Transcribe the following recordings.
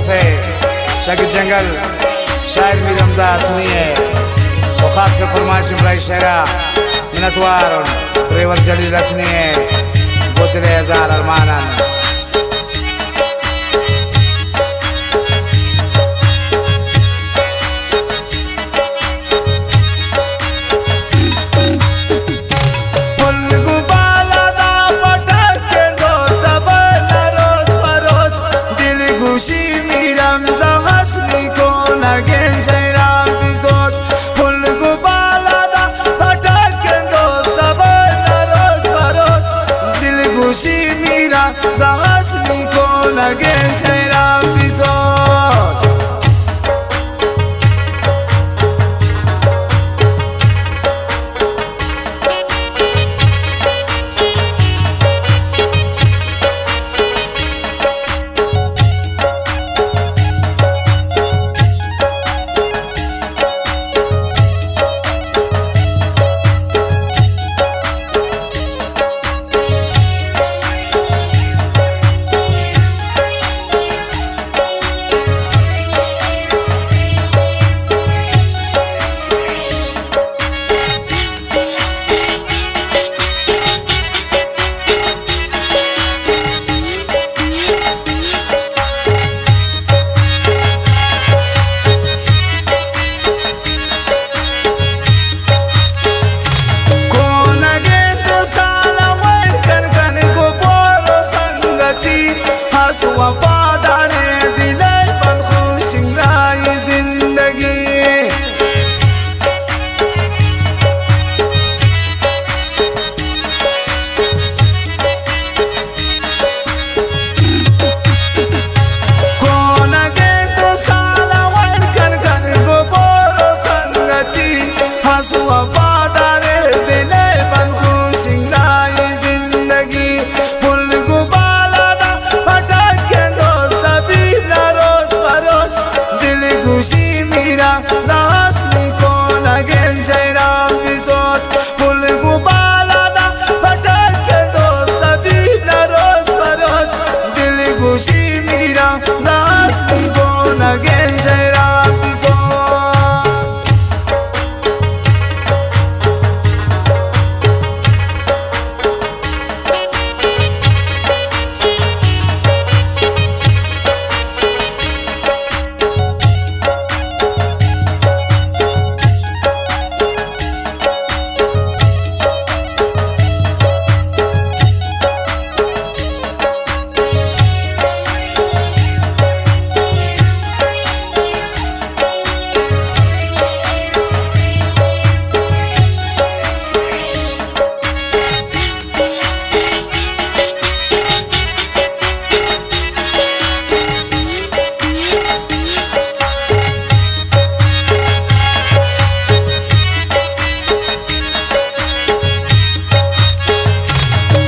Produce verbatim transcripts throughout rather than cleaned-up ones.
سے شاکر جنگل، شاعر میر حمزہ حسنی ءِ، و خاص کر فرمائش برائی شعرا منتوار اور ڈرائیور جلیل حسنی ءِ، بوتل ہزار ارمان آن۔ پھل گبالہ دا پٹک کن دوست، صبر نا روچ بروچ، دل گوشی میر حمزہ حسنی کون اگین شئیران بزوچ۔ پھل گبالہ دا پٹک کن دوست، صبر نا روچ بروچ، دل گوشی میر حمزہ حسنی کون اگین شئیران بزوچ۔ کون اگے تو سال ویل کن کن گو بورو سنگتی، ہس وفادار دل بند خوش انگائی زندگی۔ کون اگے تو سال ویل کن کن گو بورو سنگتی، ہس وفادار دل بند خوش انگائی زندگی۔ پھل گبالہ دا پٹک کن دوست، سبیل نا روچ بروچ، دل گوشی میر حمزہ حسنی کون اگین شئیران بزوچ۔ پھل گبالہ دا پٹک کن دوست، سبیل نا روچ بروچ، دل گوشی میر حمزہ حسنی کون اگین شئیران بزوچ۔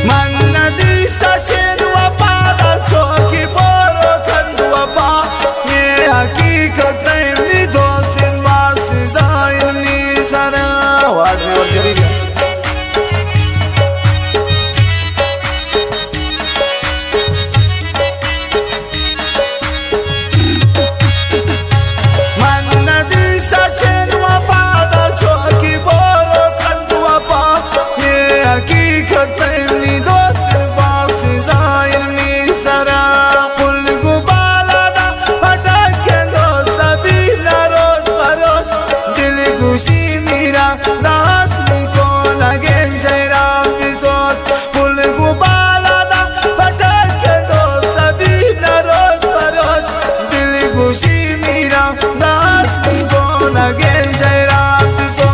من ندی سچن وفادار چوکی بورو کند وفا، یہ حقیقت علمی دوست ما سزا علمی سرا۔ واہ ڈرائیور جلیل۔ من ندی سچن وفادار چوکی بورو کند وفا، یہ حقیقت علمی دوست باز ظاہر می سرا۔ پھل گبالہ دا پٹک کن دوست سبیل نا روچ بروچ، دل گوشی میر حمزہ حسنی کون اگین شئیران بزوچ۔ پھل گبالہ دا پٹک کن دوست سبیل نا روچ بروچ، دل گوشی میر حمزہ حسنی کون اگین شئیران بزوچ۔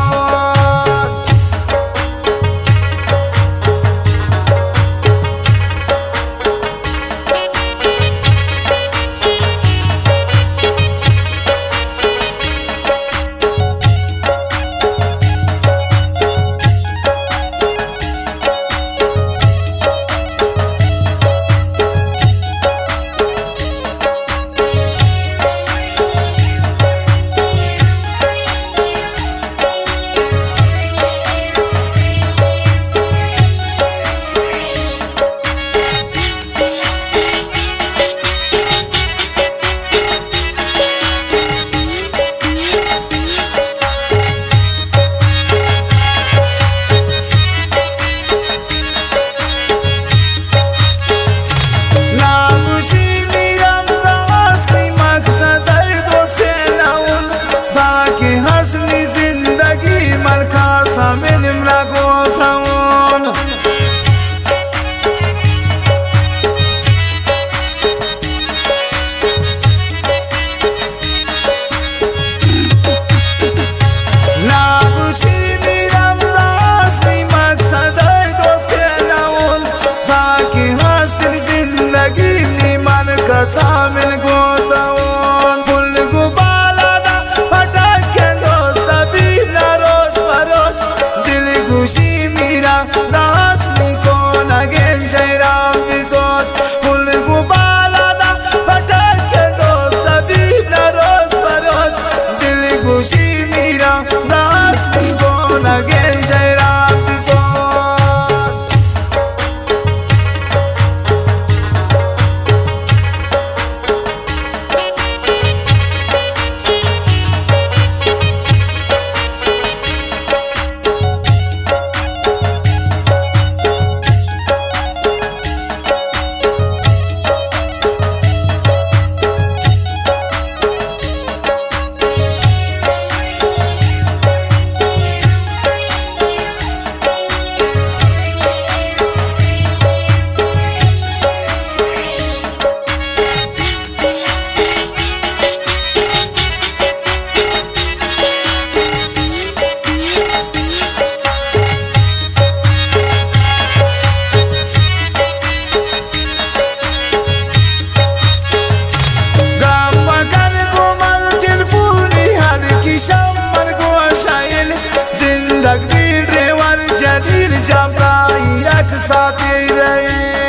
جام راہی عکس آتے رہے۔